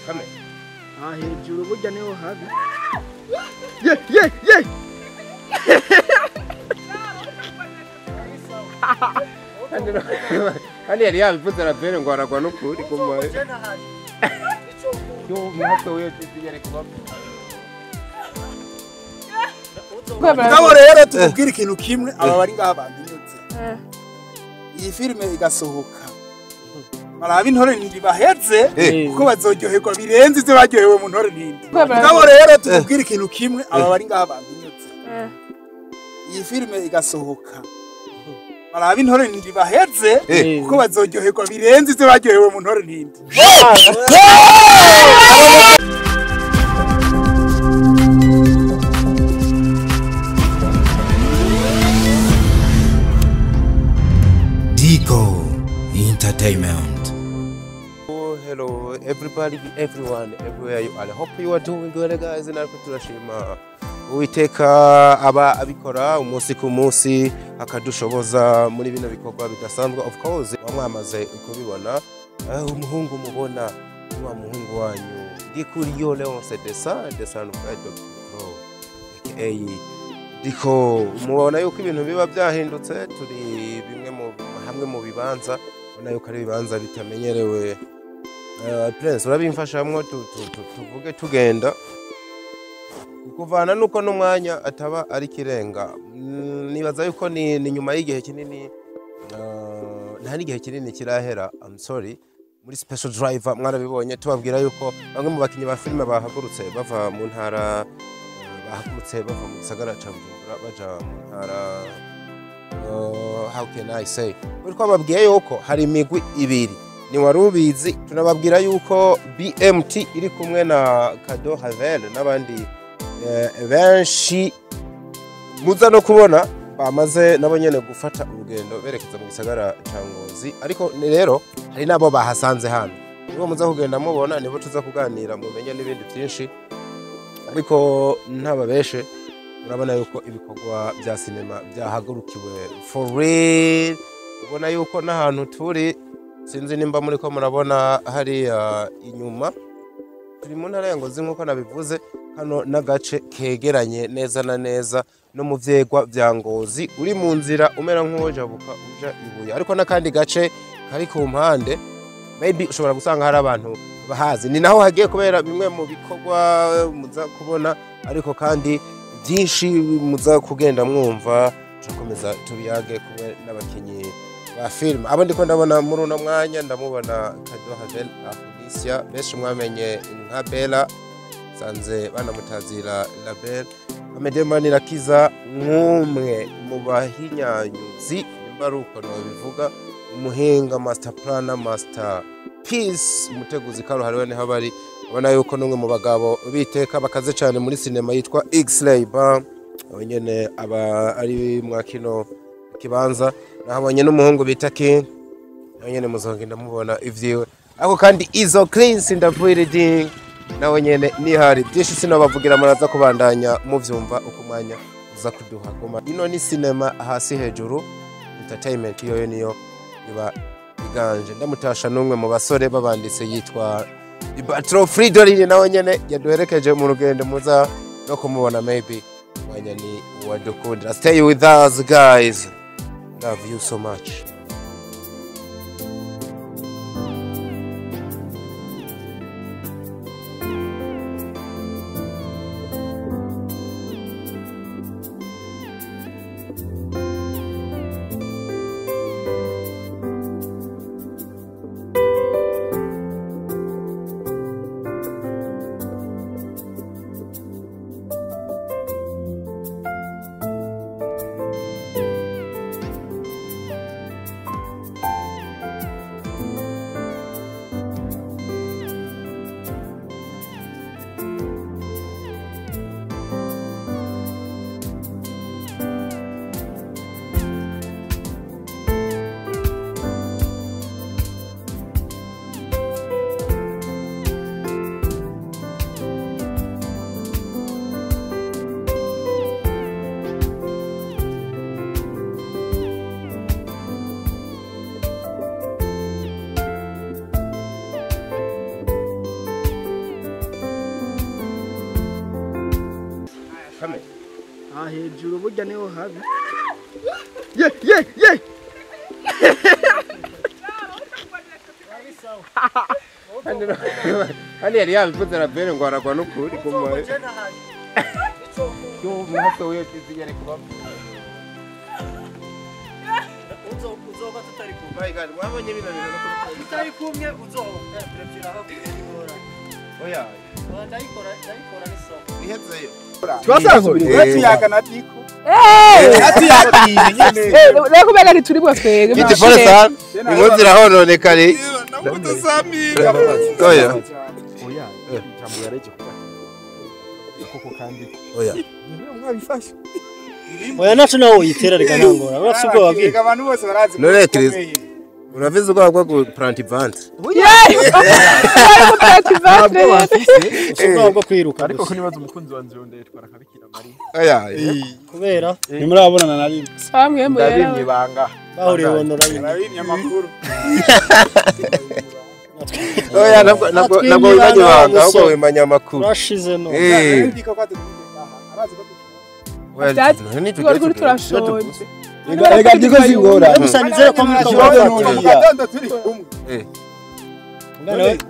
Kamera. Ah, hejuru burya niho habi. Ye ye ye. Kandi yari yabivuze Ravere ngo aragwa no kuri kuma. Yo muhato wewe tizigere kuba. Mugabo rero tukubwira ikintu kimwe aba bari ngaha bandinyutse. Iyi filime igasohoka. Baraba intore ntindi baheze kuko bazoryoherwa birenze ivyo baryohewe mu ntore ntindi. Mugabo rero tukubwira ikintu kimwe aba bari ngaha bandinyutse. Iyi filime igasohoka. Baraba intore ntindi baheze kuko bazoryoherwa birenze ivyo baryohewe mu ntore ntindi. Dico Entertainment. Oh, hello everybody, everyone, everywhere you are. I hope you are doing good, guys. Natwe turashima Uwiteka aba abikora umunsi ku munsi akadushoboza muri bino bikorwa bidasanzwe. Of course mwamaze kubibona, umuhungu mubona wa muhungu wanyu Ndikuriyo Leonce Desa Desa Dr. aka Diko. Mubona yuko ibintu biba byahindutse, turi bimwe mu hamwe mu bibanza ubona yuko ari ibibanza bitamenyerewe. Prince urabimfashamwo tuvuge tugenda kuvana nuko n'umwanya ataba ari kirenga. Nibaza yuko ni nyuma y'igihe kinini, nta n'igihe kinini kirahera, I'm sorry, muri Special Driver mwarabibonye tubabwira yuko bamwe mu bakinyi ba filime bahagurutse bava mu ntara, bahagurutse bava mu gisagara ca Bujumbura baja mu ntara, how can I say, uriko bababwiye yuko hari imigwi ibiri ni warubizi. Tunababwira yuko BMT iri kumwe na Kado Havel n'abandi benshi muza no kubona bamaze nabo nyene gufata urugendo berekeza mu gisagara ca Ngozi, ariko rero hari nabo bahasanze hano nibo muza kugenda mubona, nibo tuza kuganira mumenye n'ibindi byinshi. Ariko ntababeshe urabona yuko ibikorwa bya sinema byahagurukiwe for real. Ubona yuko n'ahantu turi, sinzi nimba muri ko murabona hariya inyuma, turi mu ntara ya Ngozi nk'uko nabivuze. Hano n'agace kegeranye neza na neza no mu vyegwa vya Ngozi, uri mu nzira umera nk'uwojabuka uja ibuye, ariko n'akandi gace kari ku mpande maybe ushobora gusanga hari abantu bahazi. Ni naho hagiye kubera bimwe mu bikorwa muza kubona, ariko kandi byinshi muza kugenda mwumva. Turakomeza tubiyage kumwe n'abakinyi ba filime. Abo ndiko ndabona muri uno mwanya, ndamubona Kado Havel Afudisia, benshi mwamenye nka Bella, sanze banamutazira Label. Amede Manirakiza nk'umwe mu bahinyanyuzi, nimba ari uko nobivuga, umuhinga, master planner, master peace, umuteguzi karuhariwe niho bari. Ubona yuko n'umwe mu bagabo biteka bakaze cyane muri sinema yitwa X-Ray Bar, aho nyene aba ari mwa kino kibanza. Nahabonye n'umuhungu bita King, nawe nyene muzogenda mubona ivyiwe. Ariko kandi Izo Cleans ndavuye nawe nyene nihari byinshi sinobavugira, muraza kubandanya muvyumva uko umwanya uza kuduha. Goma ino ni sinema hasi hejuru entertainment, yoyo niyo iba iganje. Ndamutasha n'umwe mu basore babanditse yitwa Ibatro Fridolin, nawe nyene yaduherekeje mu rugendo, muza no kumubona maybe mwanya ni wadukundira. Stay with us guys, love you so much. Ah, hejuru burya niho habi. Ye ye ye. Hano yari yabivuze Rabere ngo aragwa n'ukuri kuma. Yo muhato we kizigere kuba. Uzoba tutari kumwe. My God, wabonye bino bintu no kuri. Tutari kumwe uzoba. Turabiraho kubikora. Oya. Ndayikora ni soko. Ihezeyo. Twasanzwe tuyaga na Diko. Atiyagiye nyene. Reko kubera ntituri bwo twege. Giti foresa. Impuzu irahononeka re. Namutusamira. Oya. Oya, ijambo yareje kuba. Koko kandi. Oya. Mwabifashe. Oya naco nawe uyitera reka ntangora. Urafise ubwoba bwinshi. Abantu bose barazi. None Chris. Uravize ubwoba bwo guplanti vante. Ubwoba bwo kwiruka. Ariko ko nibaza umukunzi wanje yondeye twara akabikira Mariya. Oya. Kubera ntimurabonana na rimwe. Samwe mwera. Ndabimye banga. Bahuriye bonora Ndabimye amakuru. Oya nabwo nabwo wimanye banga ahubwo wimanye amakuru. Urashize no. Ndiko kwa arazi ko Turi turashoje. Rega ndiko zingora. Gusa nizere ko muri ko turi kumwe.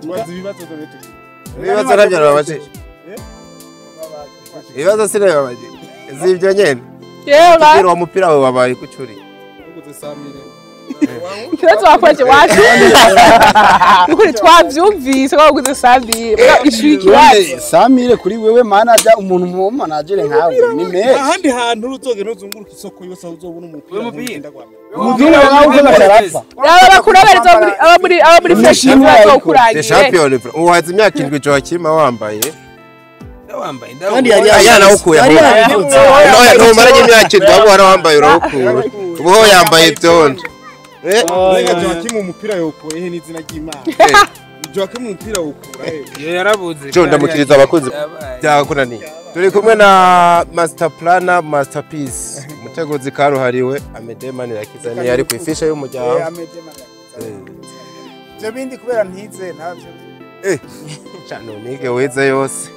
Tubaza ibibazo byo Ibibazo nabyo nababajije. Ibibazo sinababajije. Zibyo nyene. Yewe. Kugira umupira wawe wabaye kucuri. Ikibazo wakoze wacu. Ukuri twavyumvise ko waguze Samire. Ishuri ikibazo. Samire kuri wewe manager umuntu mu manager nkawe ni me. Ahandi hantu uzogenda uzunguruka isoko yose uzobona umupira. Umupira wawe uzogarapfa. Aba bakurabereza aba muri fresh bazokurangira. Champion uwaze imyaka 7 Joachim wambaye. Wambaye kandi yari yanawukuye. Oya ntumaranye imyaka 7 ahubwo warawambaye urawukura. Ubu yambaye ibyondo. Rega Joachim umupira yokuye he n'izina ry'Imana. Joachim umupira wokura he. Yo yarabuze. Jo ndamukiriza abakunzi byakunaniye. Turi kumwe na Master Planner Masterpiece. Umuteguzi karuhariwe Amede Manirakiza ni yari kwifisha y'umuryango. Amede Manirakiza. Byo bindi kubera ntize ntabyo. Chano nige wize yose.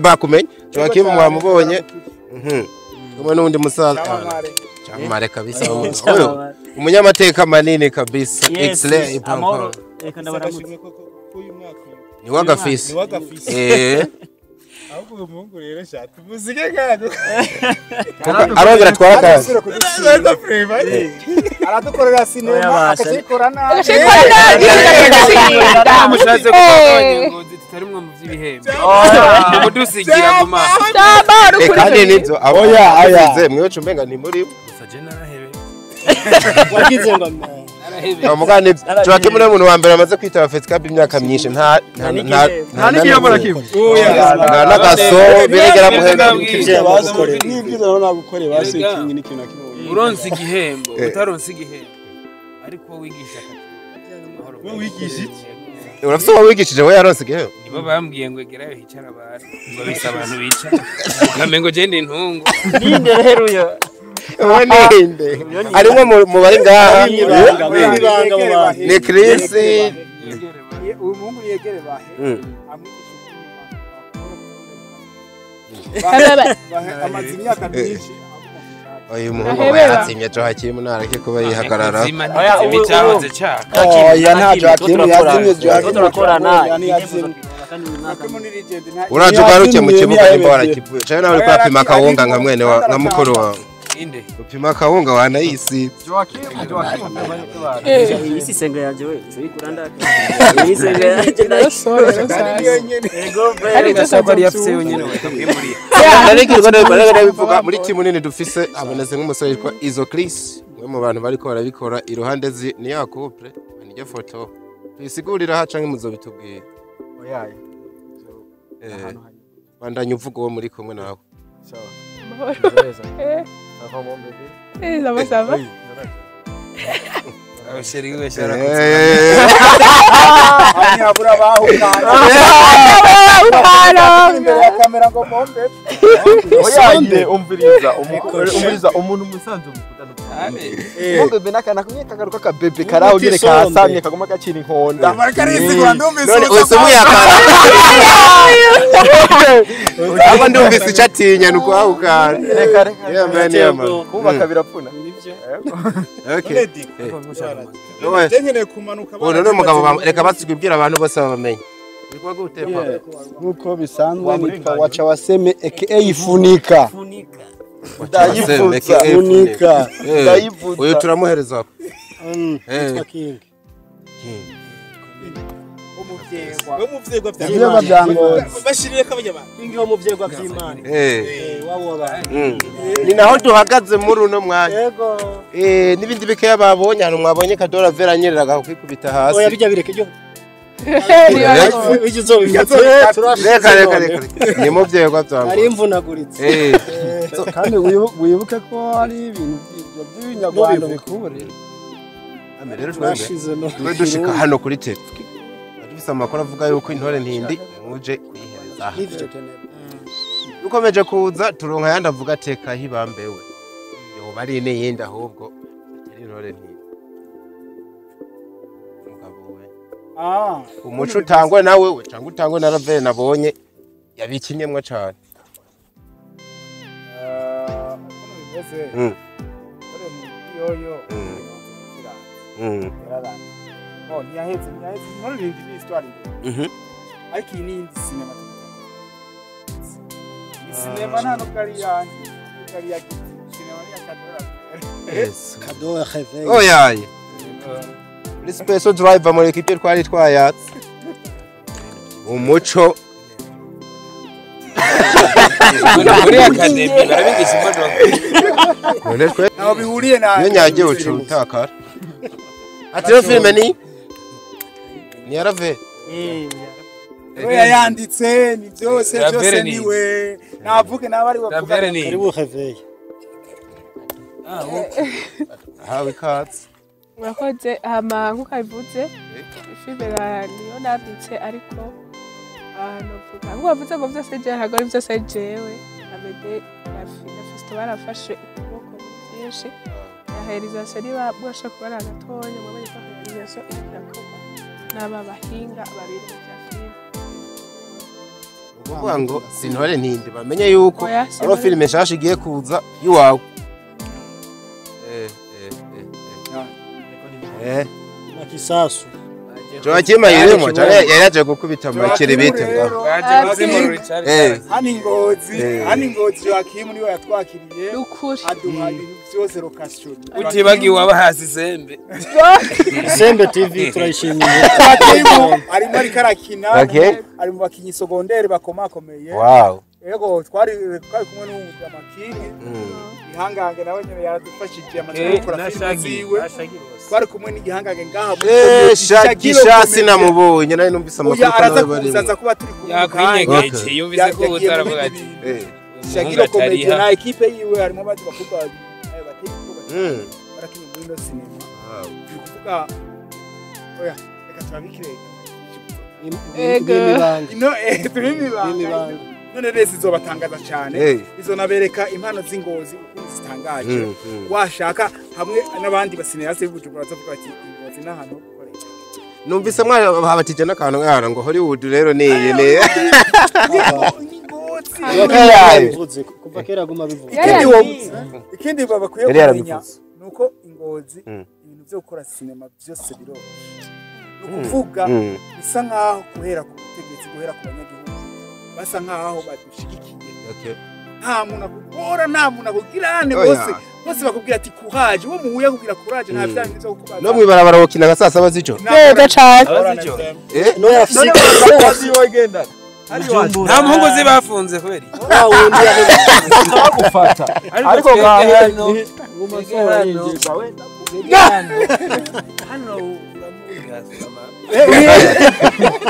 Bakumenye. Joachim mwamubonye. Kumwe n'undi musaza. Chamare kabisa. Oyo umunyamateka manini kabisa. Excellent ipampa. Reka ndabaramutse. Ni wagafisi. Ni wagafisi. Ahubwo uyu muhungu rero shati muzike kandi. Arongera twara kandi. Aradukorera sinema akashikora nabi. Akashikora nabi. Mushatse kugabanya ngozi tutarimwe mu by'ibihembo. Mudusigira guma. Kandi nibyo oya aya. Mwe cumbenga ni muri. Gusa je narahebe. Wagize ngo Amugane Joachim ni umuntu wa mbere amaze kwitaba Festival imyaka myinshi nta nta nta n'igihembo na kimwe. Nta nagaso biregera muhemba. N'ibyiza rero nagukoreye basi ikingi n'ikintu na kimwe. Uronse igihembo utaronse igihembo ariko wigisha Wowe wigisha iki? Urafise uwo wigishije we yaronse igihembo? Nibo bambwiye ngo egerayo hicara abantu ngo bisa abantu bicara. Ukamengo je ndi intungu. Ninde rero uyo? Uwo ninde? Arimwo mu bari ngaha. Ni Chris. Uyu muhungu yegere bahe. Amwigisha ukuntu amaze imyaka myinshi. Uyu muhungu yatsimye Joachim ntareke kuba yihagarara. Oya nta Joachim yazimye Joachim turakorana. Uraje ugaruke mu kibuga nimba warakivuye. Cyane nawe uri kwapima akawunga nka mwene wa nka mukuru wawe. Inde. Upima akawunga wanayisi. Joachim Isi senga yanje we uyikura ndaka. Isi senga yanje Ego bari yafise yonyene bakakwimuriye. Narikirwa ndabivuga muri timu nini dufise aboneze nk'umusore yitwa Izo Chris umwe mu bantu bariko barabikora iruhande zi ni ya couple nijye foto tuyisigurira ha canke muzobitubwira. Oya. Bandanye uvuga uwo muri kumwe nawe. Sawa. Ça va, ça va. Chéri we shara. Ntiyabura abahukana. Imbere ya kamera ngo mombe. Oya umviriza umviriza umuntu musanzwe mukundana. Mombe nakana kumwe kagaruka ka bebe karaho nyene kasamye kagoma gacira inkonda. Barikarisigura ndumvise. None usumuyakara. Aba ndumvise icatinya nuko ahukana. Reka reka. Yeah man, yeah man. Kubaka birapfuna. Okay. Nkeneye kumanuka. Ubu none mugabo reka batubwira abantu bose babamenye. Niko gute pa? Nkuko bisanzwe nitwa Wacha Waseme aka Funika. Ndayipfutsa. Funika. Ndayipfutsa. Uyu turamuhereza. Nitwa King. Wo mu vyegwa Ivyegwa vya Ngozi. Bashirire ko abanya bantu. King wo mu vyegwa vy'Imana. Wabo w'abantu. Ni naho duhagaze muri uno mwanya. Yego. N'ibindi bikeya babonye hano mwabonye Kadora Vera nyereraga kwikubita hasi. Oya bijya bireke ryo. Reka reka reka. Ni mu vyegwa vya Ngozi. Ari imvunaguritse. Kandi wibuke ko ari ibintu by'ibinyarwanda bikure. Rero twe dushika hano kuri tete. Dufise amakuru avuga yuko intore ntindi muje kuyihereza. Dukomeje kuza turonka yandi avuga teka hibambewe. Yoba ari n'iyindi ahubwo atari intore ntindi. Mugabo we. Umuco utangwe na wewe cyangwa utangwe na Ravene nabonye yabikinyemwe cyane. Yoyo. Oh, ntiyaheze intore ntindi ni histoire imbere. Ariko iyi ni iyindi sinema. Iyi sinema nta nubwo ari iyanjye, nubwo ari iya Giti. Sinema ni iya Kadora. Yes. Kadora Réveil. Oyaye. Muri special driver muri equipe twari twayatse. Umuco muri academy barabigisha imodoka. None twe ntaho bihuriye na iyo nyagiye uca utakara. Ati yo filime ni Yarave. We yayanditse ni byose byose niwe. Navuge nabari bavuga. Karibu Réveil. Hawe katsi. Murakoze hama nkuko abivuze filime niyo nanditse ariko novuga nkuko bavuze ngo vyose jewe ntabwo ari vyose jewe. Amede na Fiston barafashe ukuboko muri vyinshi. Na réalisation niba mwasha kubara gatonya mwabonye ko réalisation iriko irakorwa n'aba bahinga babiri mu vya filime. Ukuvuga ngo sintore ntindi bamenye yuko ari filime nshasha igiye kuza iwawe. Makisasu. Joachim ayirimo cyane yaraje gukubita makere bite ngaho. Hani Ngozi Joachim niwe yatwakiriye. Aduha ibintu byose location. Utibagiwe abahasi Sembe. Sembe TV turayishimiye. Joachim arimo ariko arakina. Ari mu bakinyi secondaire bakomakomeye. Wow. Ego twari kumwe n'umujama King. Ihangange nawe nyene yaradufashije amaze gukora filime ziwe. Twari kumwe n'igihangange ngaha muri Shagisha sinamubonye nari numvise amakuru ko nawe bari. Araza kuba turi kumwe. Yakwinyegeye yumvise ko utaravuga ati Shagiro Comedy na equipe yiwe harimo abandi bakobwa bateye ubwoba barakinye muri no cinema. Ni kuvuga oya reka turabikire. Ego. No tubimibanga. None rero izobatangaza cyane izonabereka impano z'ingozi ukuntu zitangaje washaka hamwe n'abandi basineyase b'Ubujumbura bazovuga bati ingozi n'ahantu ho gukorera. Numvise mwahabatije n'akantu nk'ahantu ngo Hollywood rero niyi ni kuva kera aguma bivuga. Ikindi babakwiye kumenya nuko ingozi ibintu byo gukora sinema byose biroroshye. Ni ukuvuga bisa nkaho guhera ku butegetsi guhera ku banyagihugu basa nkaho badushigikiye. Nta muntu akugora nta muntu akugirane bose bakubwira ati courage uwo muhuye akubwira courage nta bya bintu byo kukubaza. No mwibarabara wokina nka saa saba z'ijoro. Neza cyane. No yarafise nta muhungu zibafunze kubera iki? Bagufata. Ariko ngaho hano uramugasama.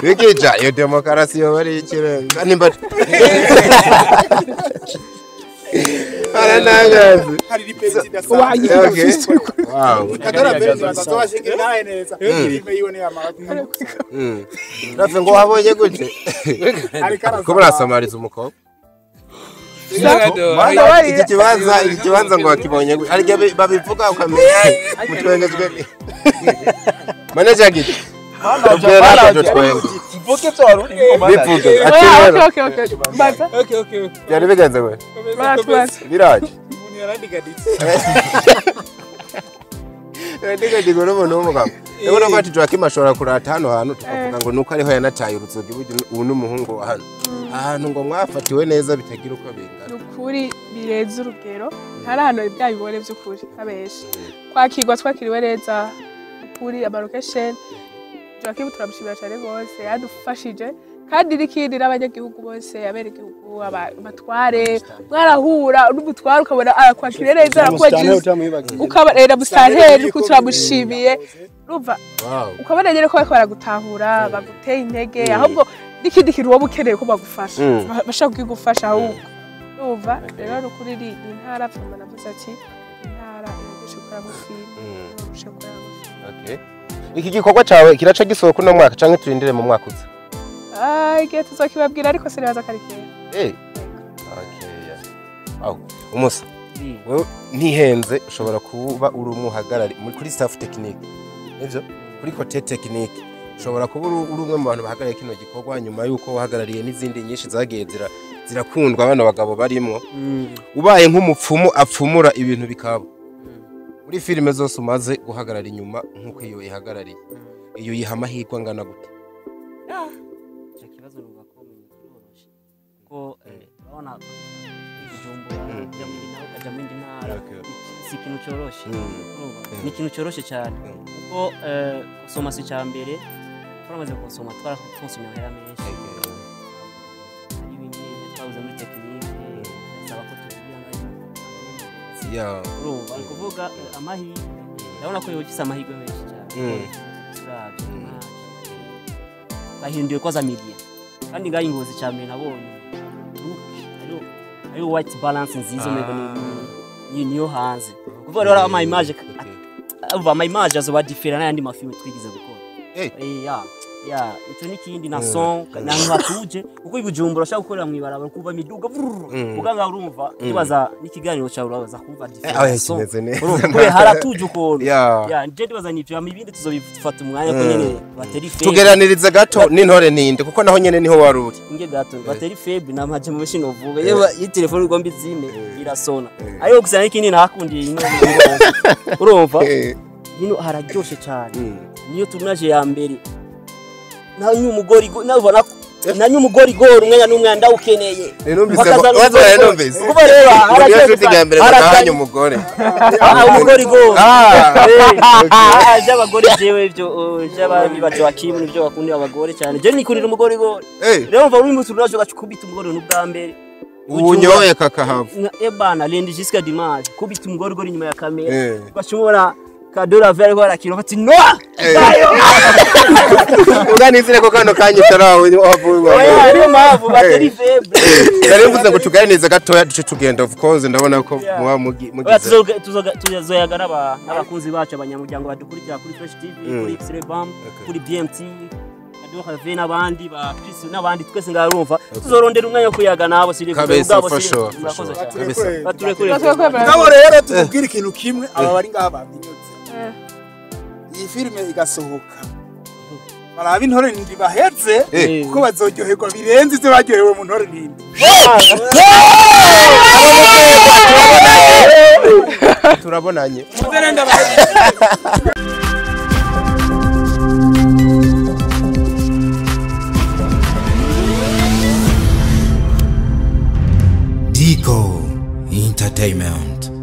Bikija iyo demokarasi yo bari ikirenga nimba Aranangaze. Hari ripeti idasanzwe. Wow. Kadora mbere bazobashingira nawe neza. Filime yiwe ni amara. Rafe ngo wabonye gute? Ko murasamariza umukobwa? Iki kibanza ngo wakibonye gute? Ariko babivuga ukamenya. Mutwenge. Manager gite. Mvuge byo warundi bivuge. Okay. Baza. Okay. Byari bigenze gwe. Biraje. Umuntu yarandigaditse. Ndigadigwa n'umuntu w'umugabo. Rero ngo ati Joachim ashobora kurata hano hantu tukavuga ngo nuko ariho yanataye uruzogi burya ubu n'umuhungu wa hano. Ahantu ngo mwafatiwe neza bitagira uko bingana. Nukuri birenze urugero. Hari ahantu byabibone by'ukuri abeshi. Kwakirwa twakiriwe neza kuri ama location. Joachim turamushimira cyane gose yadufashije kandi n'ikindi n'abanyagihugu bose aberegihugu abatware mwarahura n'umutware ukabona arakwakiriye neza arakwakiriye ukabona musanteri ko turamushimiye urumva ukabona nyene ko bariko baragutahura baguteye intege ahubwo n'ikindi kintu woba ukeneye ko bagufasha bashaka kugufasha ahubwo urumva rero nukuri ni intara pfuma navuze ati intara iraryoshe gukoramo filime iroroshe gukoramo filime. Iki gikorwa cawe kiraca gisohoka uno mwaka canke turindire mu mwaka uza? Igihe tuzokibabwira ariko sinibaza ko ari kera. Okay, yes. Aho, umusa. Wewe ntihenze ushobora kuba uri umuhagarari kuri staff technique. Nivyo? Kuri côté technique. Ushobora kuba uri umwe mu bantu bahagarariye kino gikorwa nyuma yuko wahagarariye n'izindi nyinshi zagiye zirakundwa abana bagabo barimwo. Ubaye nk'umupfumu apfumura ibintu bikaba. Muri filime zose umaze guhagarara inyuma nkuko iyo ihagarariye iyo yiha amahirwe angana gute? Icyo kibazo numva ko kiroroshe kuko urabona Bujumbura ujya mu ntara ukajya mu ntara si ikintu cyoroshe, ni ikintu cyoroshe cyane kuko konsoma si icya mbere turamaze konsoma twarakonsomye amahera menshi hari bimwe twabuze muri tekinike bisaba ko tugira urumva ni kuvuga amahirwe ndabona ko yogisa amahirwe menshi cyane uravye bahinduye kwaza media kandi ngayi Ngozi cyane nabonye hariho white balance nziza mego ni niyo hanze kuvuga rero ama image uva ama image azoba different n'ayandi mafilme twigize gukora ya ico nikindi na son na hatuje kuko ibujumbura ashaka gukorera mwibarabara kuva miduga uganga urumva kibaza n'ikiganiro cyawe urabaza kumva different son urumva haratuje ukuntu ya nje ndibaza nivyo ibindi tuzobifata umwanya ko nyene bateri faible tugeraniriza gato n'intore ninde kuko naho nyene niho waruri inge gato bateri faible namaje mu mashini uvuga yewe iyi telefone igomba izime irasona ariko gusa n'ikindi nahakundiye ino urumva hino hararyoshe cyane niyo tunaje ya mbere nanyu umugori gora umwanya n'umwanda ukeneye numvise kuba rero haraje umugore umugori gora j'abagore jewe ivyo j'ababibaje wakimu nivyo bakundira abagore cyane je nikurira umugori gora rero mva uri mutu naje gacukubita umugore n'ubwa mbere unyoye kakahava ebana lendi jusqu'à dimanche kubita umugori gora inyuma ya kamera ugashobora Kadora vere ko arakino bati no uganizire ko kano kanyitara wavuga oya ariyo mpamvu bateri faible nari mvuze ngo tuganirize gatoya duce tugenda of course ndabona ko muba mugize tuzoyaga n'abakunzi bacu abanyamuryango badukurikira kuri Fresh TV kuri X-Ray Bam kuri BMT Kadora vere n'abandi ba Chris n'abandi twese ngarumva tuzorondera umwanya wo kuyaga nabo siri ubwabo siri baturekure nabo rero tukubwira ikintu kimwe aba bari ngaha babinyutse iyi filime igasohoka baraba intore nindi baheze kuko bazoryoherwa birenze ivyo baryohewe mu ntore nindi. Turabonanye. Dico Entertainment.